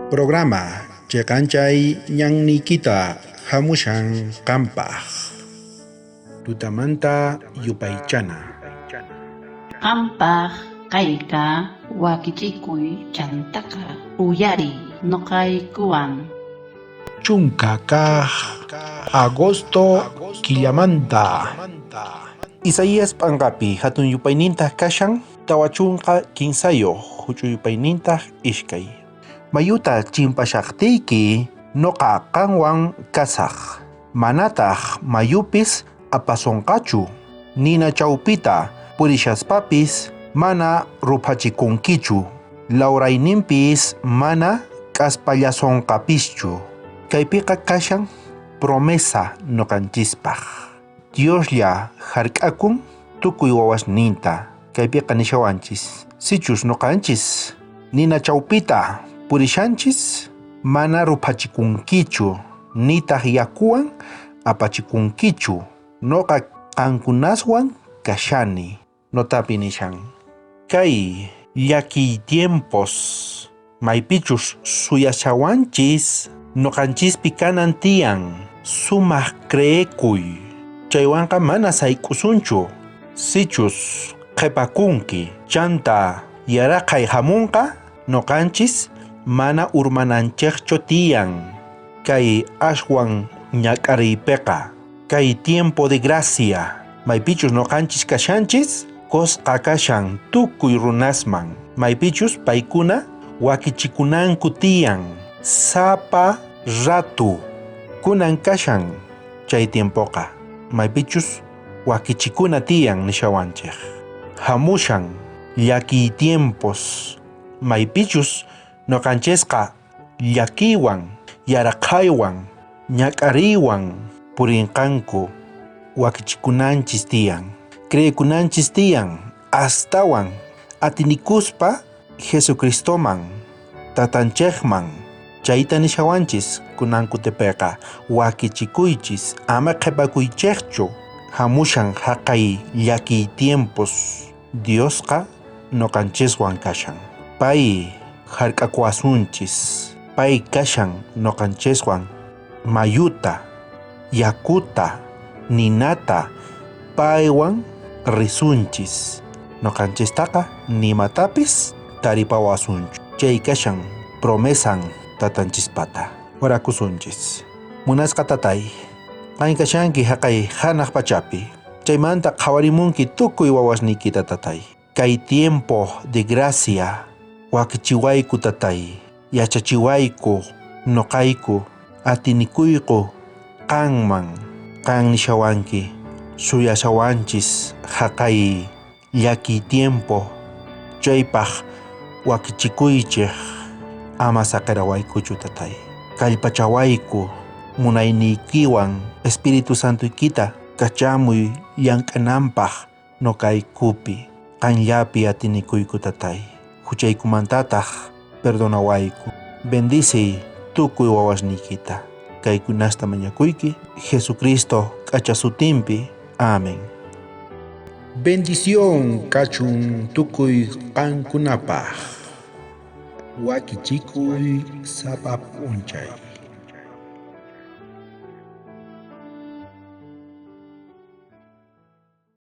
Programa cheqanchay ñanniykita hamushan qampaq. Tutamanta yupaychana. Qampaq kayqa wakichikuy chantaqa uyariy noqaykuwan. 10 kaj agosto killamanta. Isaías p'anqapi hatun yupaynintaq kashan 43, huch'uy yupaynintaq 2. Mayuta chimpashaqtiyki noqa qanwan kasaq, manataq mayupis apasonqachu, nina chawpita purishaspapis mana ruphachikunkichu, lawrayninpis mana k'aspallasonqapischu. Kaypiqa kashan promesa noqanchispaq. Dioslla hark'akun tukuy wawasninta. Kaypiqa nishawanchis, sichus noqanchis nina chawpita purishanchis, mana ruphachikunkichu, nitaq yakuwan apachikunkichu. Noqa qankunaswan kashani. Notapi nishan. Kay llakiy tiempos maypichus suyashawanchis noqanchispi kanan tiyan sumaq creekuy. Chaywanqa mana sayk'usunchu. Sichus qhepakunki chanta yaraqhay hamunqa noqanchis mana urmananchejchu tiyan. Kay ashwan ñak'ariypiqa. Kay tiempo de gracia maypichus noqanchis kashanchis qosqa kashan tukuy runasman maypichus paykuna wakichikunanku tiyan sapa ratu kunan kashan chay tiempoqa maypichus wakichikuna tiyan nishawanchej hamushan llakiy tiempos maypichus noqanchisqa llakiywan yaraqhaywan ñak'ariywan purinqanku wakichikunanchis tiyan creekunanchis tiyan astawan atinikuspa Jesucristoman tatanchejman chayta nishawanchis kunankutepeqa wakichikuychis ama qhepakuychejchu hamushan haqay llakiy tiempos Diosqa noqanchiswan kashan pay hark'akuwasunchis pay kashan noqanchiswan mayuta yakuta ninata paywan risunchis noqanchistaqa nimatapis taripawasunchu chay kashan promesan tatanchispata orakusunchis munasqa tatay qan kashanki haqay hanaq pachapi chaymanta qhawarimunki tukuy wawasniykita tatay kay tiempo de gracia wakichiwayku tatay yachachiwayku noqayku atinikuyku qanman qan nishawanki suyashawanchis haqay llakiy tiempo chaypaq wakichikuychej ama saqirawaykuchu tatay kallpachawayku munayniykiwan Espíritu Santoykita kachamuy llank'ananpaq noqaykupi qanllapi atinikuyku tatay huchaykumantataq perdonawayku bendiciy tukuy wawasniykita kaykunasta mañakuyki Jesucristo k'acha sutinpi amén. Bendición kachun tukuy qankunapaq. Wakichikuy sapa p'unchay.